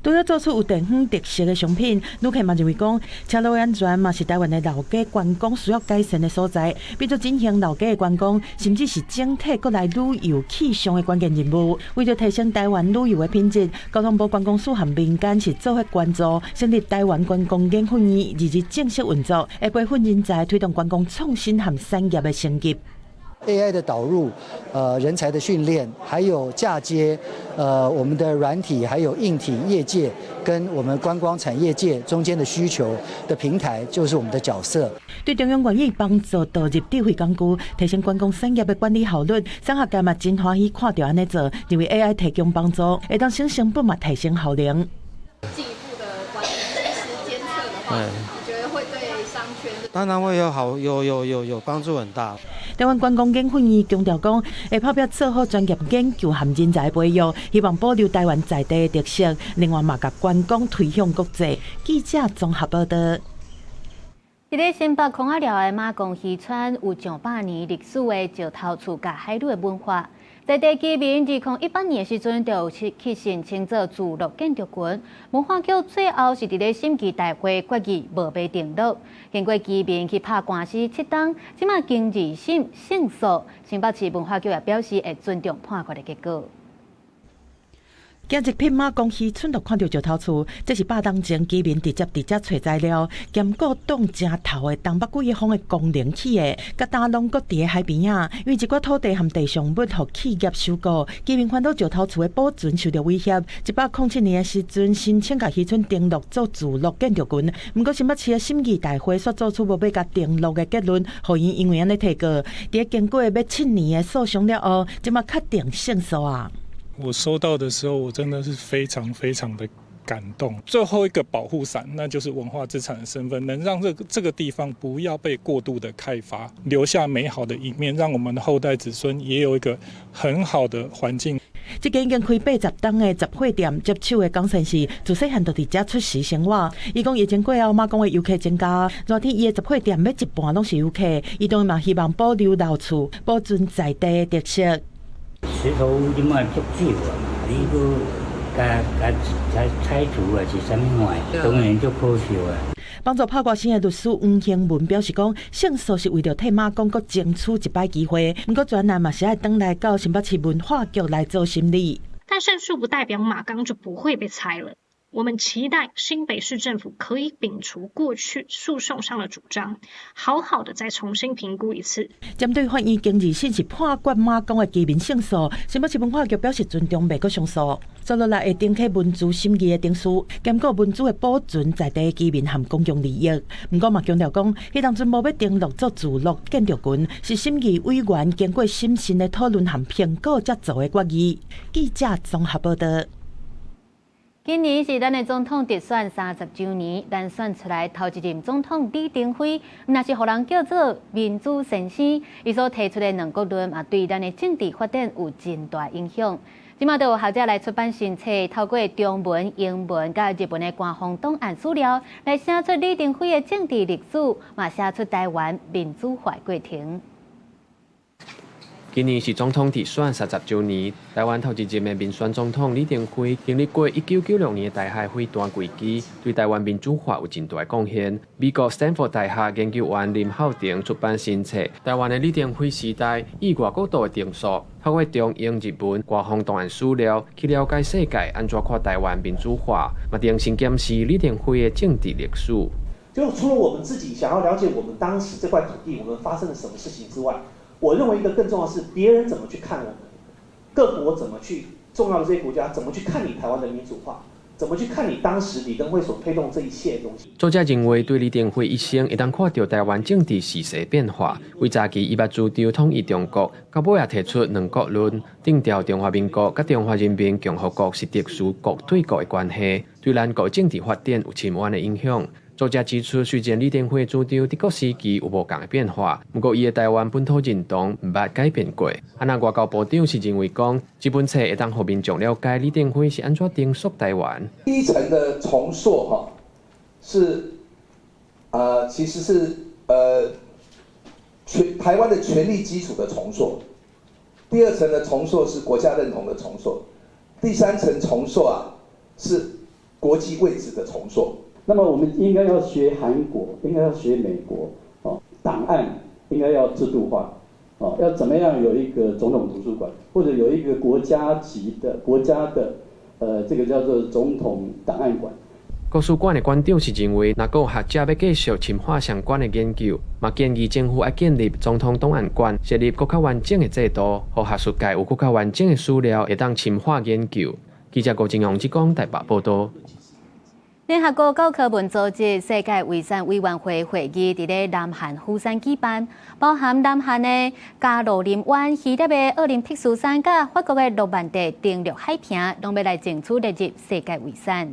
Speaker 22: 除了做出有地方特色的商品，旅客嘛認為講，車路安全嘛是台灣的老街觀光需要改善的所在，變做振興老街的觀光，甚至是整體國內旅遊氣象的關鍵任務。為著提升台灣旅遊的品質，交通部觀光署和民間是做伙關注，成立台灣觀光研訓院，二日正式運作，會培訓人才，推動觀光創新和產業的升級。
Speaker 9: AI 的導入，人才的訓練，還有嫁接，我們的軟體還有硬體業界跟我們觀光產業界中間的需求的平台，就是我們的角色。
Speaker 22: 對中央願意幫助導入智慧工具，提升觀光產業的管理效率，產學界嘛真歡喜看著按呢做，認為 AI 提供幫助，會當省成本嘛提升效能。
Speaker 10: 進一步的管理、實時監測的話，你覺得會對商圈？
Speaker 12: 當然會有好有有有有幫助很大。
Speaker 22: 台灣觀光研訓院強調講，會拍拚做好專業研究和人才培育，希望保留台灣在地的特色，另外嘛，共觀光推向國際。記者綜合報導。
Speaker 1: 佇咧新北空仔寮的馬公漁村，有上百年歷史的石頭厝佮海陸的文化。在地居民2018年的時陣，就去申請做聚落建築群。文化局最後是佇咧審議大會決議無欲登錄。經過居民去拍官司7冬，這馬經二審勝訴。新北市文化局也表示會尊重判決的結果。
Speaker 22: 行入去馬公漁村，就看著石頭厝，這是100冬前居民直接佇遮揣材料，兼顧擋正透的東北季風的功能起的，佮今攏閣佇咧海邊仔。因為一寡土地和地上物予企業收購，居民煩惱石頭厝的保存受著威脅。107年的時陣，申請共漁村登錄做聚落建築群，毋過新北市的審議大會煞做出無欲共登錄的結論，予𪜶因為按呢提告。佇經過欲7年的訴訟了後，這馬確定勝訴啊！
Speaker 14: 我收到的時候，我真的是非常非常的感動。最後一個保護傘，那就是文化資產的身份，能讓這個地方不要被過度的開發，留下美好的一面，讓我們的後代子孫也有一個很好的環境。
Speaker 22: 這間已經開80冬的雜貨店，接手的江先生自細漢就佇遮出世生活。伊講疫情過後，馬公的遊客增加，熱天伊的雜貨店欲一半攏是遊客。伊當然嘛希望保留老厝，保存在地的特色。
Speaker 20: 石頭屋這馬足少啊嘛，你閣共共拆拆除啊是啥物款？當然足可惜啊。
Speaker 22: 幫助拍官司的律師黃興文表示講，勝訴是為著替馬公閣爭取一擺機會，毋過專案嘛是愛轉來到新北市文化局來做審理。
Speaker 31: 但勝訴不代表馬鋼就不會被拆了。我們期待新北市政府可以摒除過去訴訟上的主張，好好的再重新評估一次。
Speaker 22: 針對法院經二審是判決馬公的居民勝訴，新北市文化局表示尊重，袂閣上訴。接落來會重啟文資審議的程序，兼顧文資的保存在地居民和公共利益。毋過嘛強調講，彼當陣無欲登錄做聚落建築群，是審議委員經過審慎的討論和評估才做的決議。記者綜合報導。
Speaker 1: 今年是咱的總統特選30週年，咱選出來頭一任總統李登輝，若是予人叫做民主先生，伊所提出的兩國論嘛，對咱的政治發展有真大影響。這馬就有學者來出版新冊，透過中文、英文佮日文的官方檔案資料，來寫出李登輝的政治歷史，嘛寫出台灣民主化過程。
Speaker 2: 今年是總統直選30週年，台灣頭一任的民選總統李登輝經歷過1996年的台海飛彈危機，對台灣民主化有真大貢獻。美國斯坦福大學研究員林浩庭出版新冊《台灣的李登輝時代：以外國度的定數》，透過中英日文官方檔案資料去了解世界按怎看台灣民主化，嘛重新檢視李登輝的政治歷史。
Speaker 5: 就除了我們自己想要了解我們當時這塊土地，我們發生了什麼事情之外，我認為一個更重要的是別人怎麼去看我們，各國怎麼去重要的這些國家怎麼去看你台灣的民主化，怎麼去看你當時李登輝所推動這一切東西。
Speaker 2: 作者認為，對李登輝一生會當看著台灣政治時勢變化，為早期伊捌主張統一中國，到尾也提出兩國論，定調中華民國佮中華人民共和國是特殊國對國的關係，對咱國政治發展有深遠的影響。作者指出，雖然李登輝主張佇各時期有無仝的變化，毋過伊的台灣本土認同毋捌改變過。啊，若外交部長是認為講，這本冊會當予民眾了解李登輝是按怎定塑台灣。
Speaker 11: 第一層的重塑，哈，是，其實是，全台灣的權力基礎的重塑。第二層的重塑是國家認同的重塑。第三層重塑啊，是國際位置的重塑。
Speaker 13: 那麼我們應該要學韓國，應該要學美國，哦，檔案應該要制度化，哦，要怎麼樣有一個總統圖書館，或者有一個國家級的國家的，這個叫做總統檔案館。
Speaker 2: 國史館的館長是認為，若閣有學者欲繼續深化相關的研究，嘛建議政府愛建立總統檔案館，設立閣較完整的制度，予學術界有閣較完整的資料，會當深化研究。記者郭正陽志講台北報導。
Speaker 1: 聯合國教科文組織世界遺產委員會會議佇咧南韓釜山舉辦，包含南韓的加羅林灣、希臘的奧林匹斯山、佮法國的諾曼底登陸海坪，攏欲來爭取列入世界遺產。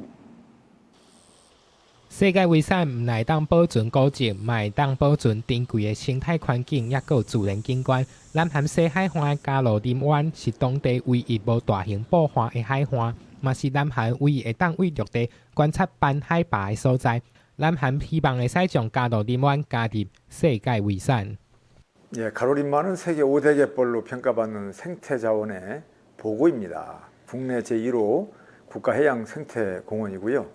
Speaker 15: 世界遺產毋但會當保存古蹟，嘛會當保存珍貴的生態環境，抑閣有自然景觀。南韓西海岸的加羅林灣是當地唯一無大型瀑岸的海岸。嘛是南韓唯一會當對陸地觀察斑海豹的所在。南韓希望會使將加羅林灣加入世界遺產。
Speaker 16: 예, 가로림만은 세계 5대 갯벌로 평가받는 생태 자원의 보고입니다. 국내 제1호 국가 해양 생태 공원이고요.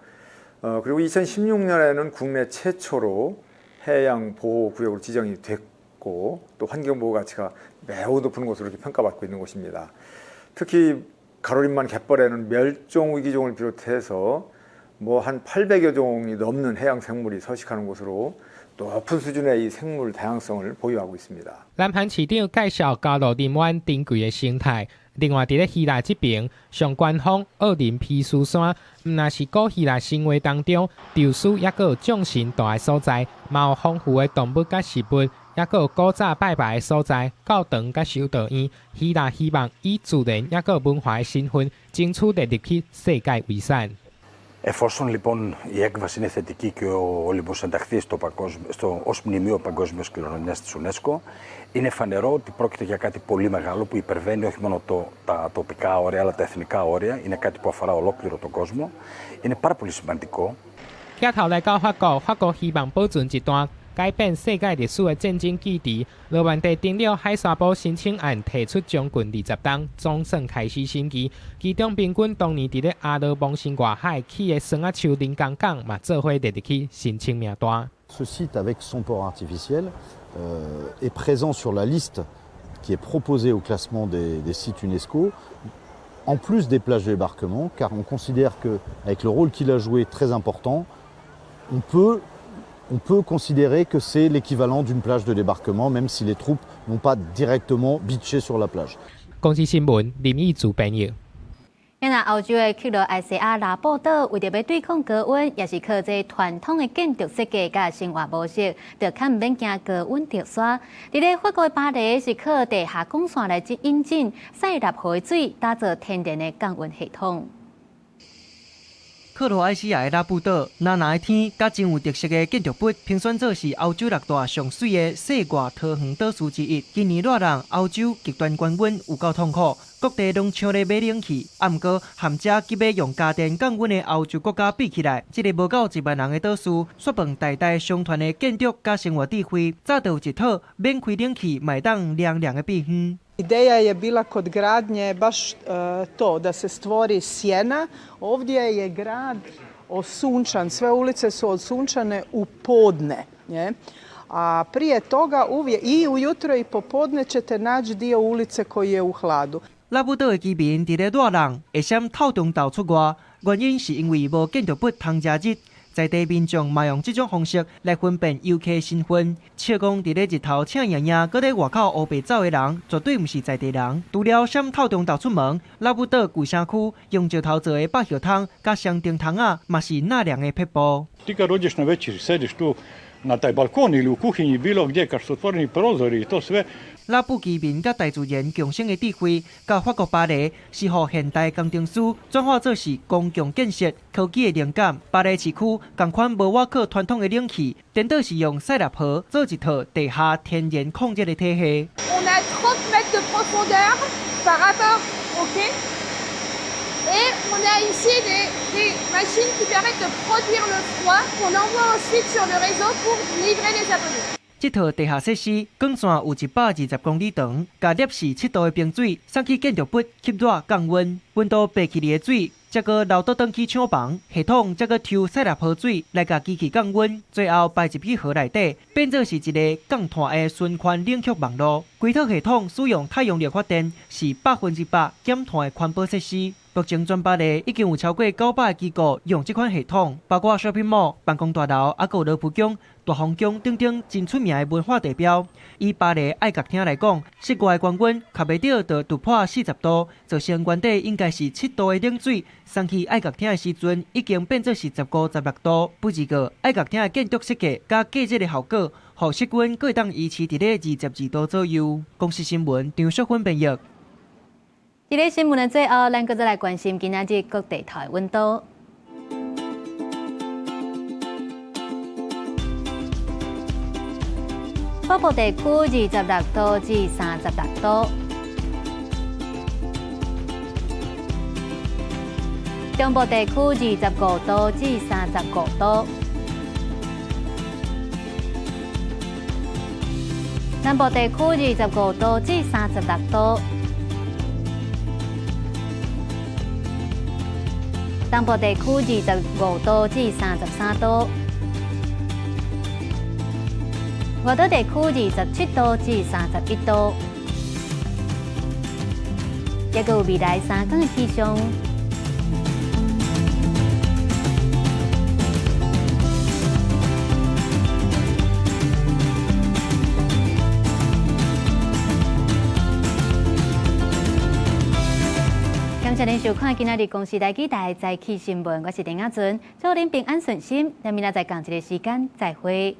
Speaker 16: 그리고 2016년에는 국내 최초로 해양 보호 구역으로 지정이 됐고 또 환경 보호 가치가 매우 높은 곳으로 이렇게 평가받고 있는 곳입니다. 특히 가로림만 갯벌에는 멸종 위기종을 비롯해서 뭐 한 800여 종이 넘는 해양 생물이 서식하는 곳으로 높은 수준의 이 생물 다양성을 보유하고 있습니다.
Speaker 15: 南韓市長介紹加羅林灣珍貴的生態。另外，佇咧希臘這爿上懸峰奧林匹斯山，毋但是古希臘神話當中宙斯抑閣有眾神蹛的所在，嘛有豐富的動物佮食物，抑閣有古早拜拜的所在、教堂佮修道院。希臘希望以自然抑閣文化的身份，爭取列入去世界遺產。
Speaker 17: Εφόσον λοιπόν η έκβαση είναι θετική και ο Όλυμπος ενταχθεί ως μνημείο παγκόσμιας κληρονομιάς της UNESCO, είναι φανερό ότι πρόκειται για κάτι πολύ μεγάλο που υπερβαίνει όχι μόνο τα τοπικά όρια αλλά τα εθνικά όρια, είναι κάτι που αφορά ολόκληρο τον κόσμο. Είναι πάρα πολύ σημαντικό.
Speaker 15: 鏡頭來到法國，法國希望保存一段改變世界歷史的戰爭記憶。諾曼底登陸海沙堡申請案提出將近20冬，總算開始審議。其中盟軍當年佇咧阿羅蒙森外海起的酸仔樹臨港港嘛，做伙列入去申請名單。
Speaker 24: Ce site avec son port artificiel est présent sur la liste qui est proposée au classement des sites UNESCO, en plus des plages de débarquement, car on considère que, avec le rôle qu'il a joué très important, on peut considérer que c'est l'équivalent d'une plage de débarquement, même si les troupes n'ont pas directement beaché sur la plage.
Speaker 15: 公視新聞林義祖編譯。
Speaker 1: 那歐洲的克羅埃西亞拉布島為著欲對抗高溫，也是靠這傳統的建築設計佮生活模式，就較毋免驚高溫著沙。佇咧法國的巴黎是靠地下管線來引進塞納河的水，打造天然的降溫系統。
Speaker 25: 克羅埃西亞的拉布島，藍藍的天，佮真有特色的建築物，評選做是歐洲六大上媠的世外桃園島嶼之一。今年熱人，歐洲極端高溫有夠痛苦，各地攏搶咧買冷氣。啊，毋過和這急欲用家電降溫的歐洲國家比起來，這个無夠1萬人的島嶼，雪崩代代相傳的建築佮生活智慧，早就有一套免開冷氣嘛會當涼涼的秘方。
Speaker 3: Ideja je bila kod gradnje baš to, da se stvori sjena. Ovdje je grad osunčan, sve ulice su osunčane u podne. Nje? A prije toga uvijek i ujutro i popodne ćete naći dio ulice koji je u hladu.
Speaker 25: 拉布岛的居民伫咧热人会闪透中昼出外，原因是因为无建筑物通遮热。在地民众嘛用这种方式来分辨游客身份，笑讲伫咧日头赤炎炎，阁咧外口乌白走的人，绝对毋是在地人。除了闪透中昼出门，拉布岛旧城区用石头做的百叶窗佮双顶窗仔，嘛是纳凉的撇步。
Speaker 4: Ti kad dođeš na večer, sediš tu na taj balkon ili u kuhinji, bilo gdje, kad su otvoreni prozori i to sve.
Speaker 25: 拉布居民佮大自然共生的智慧，佮法国巴黎是予现代工程师转化做是公共建设科技的灵感。巴黎市区仝款无倚靠传统的冷气，颠倒是用塞纳河做一套地下天然控热的体系。
Speaker 7: On a 30 mètres de profondeur par rapport au quai, et on a ici des machines qui permettent de produire le froid qu'on envoie ensuite sur le réseau pour livrer les abonnés.
Speaker 25: 這套地下設施管線有120公里長，共7°C的冰水送去建築物吸熱降溫，溫度爬起來的水，才閣流倒轉去廠房，系統才閣抽塞納河水來共機器降溫，最後排入去河內底，變做是一个降碳的循環冷卻網路。規套系統使用太陽力發電，是100%減碳的環保設施。目前全巴黎已經有超過900个機構用這款系統，包括 shopping mall、辦公大樓，抑閣有羅浮宮、大皇宮等等真出名的文化地標。以巴黎愛樂廳來講，室外高溫較袂著就突破40度，造成原底應該是7度的冷水送去愛樂廳的時陣，已經變做是15、16度。不過，愛樂廳的建築設計佮加熱的效果，予室溫閣會當維持佇咧22度左右。公視新聞張淑芬編譯。
Speaker 1: 佇咧新聞的最後，咱閣再來關心今仔日各地頭的溫度。北部地區26度至36度，中部地區25度至35度，南部地區25度至36度。東部地區25度至33度，外島地區27度至31度，抑閣有未來3天的氣象。感謝您收看今仔日公視台語台早起新聞，我是林亞尊，祝您平安順心，咱明仔載仝一个時間再會。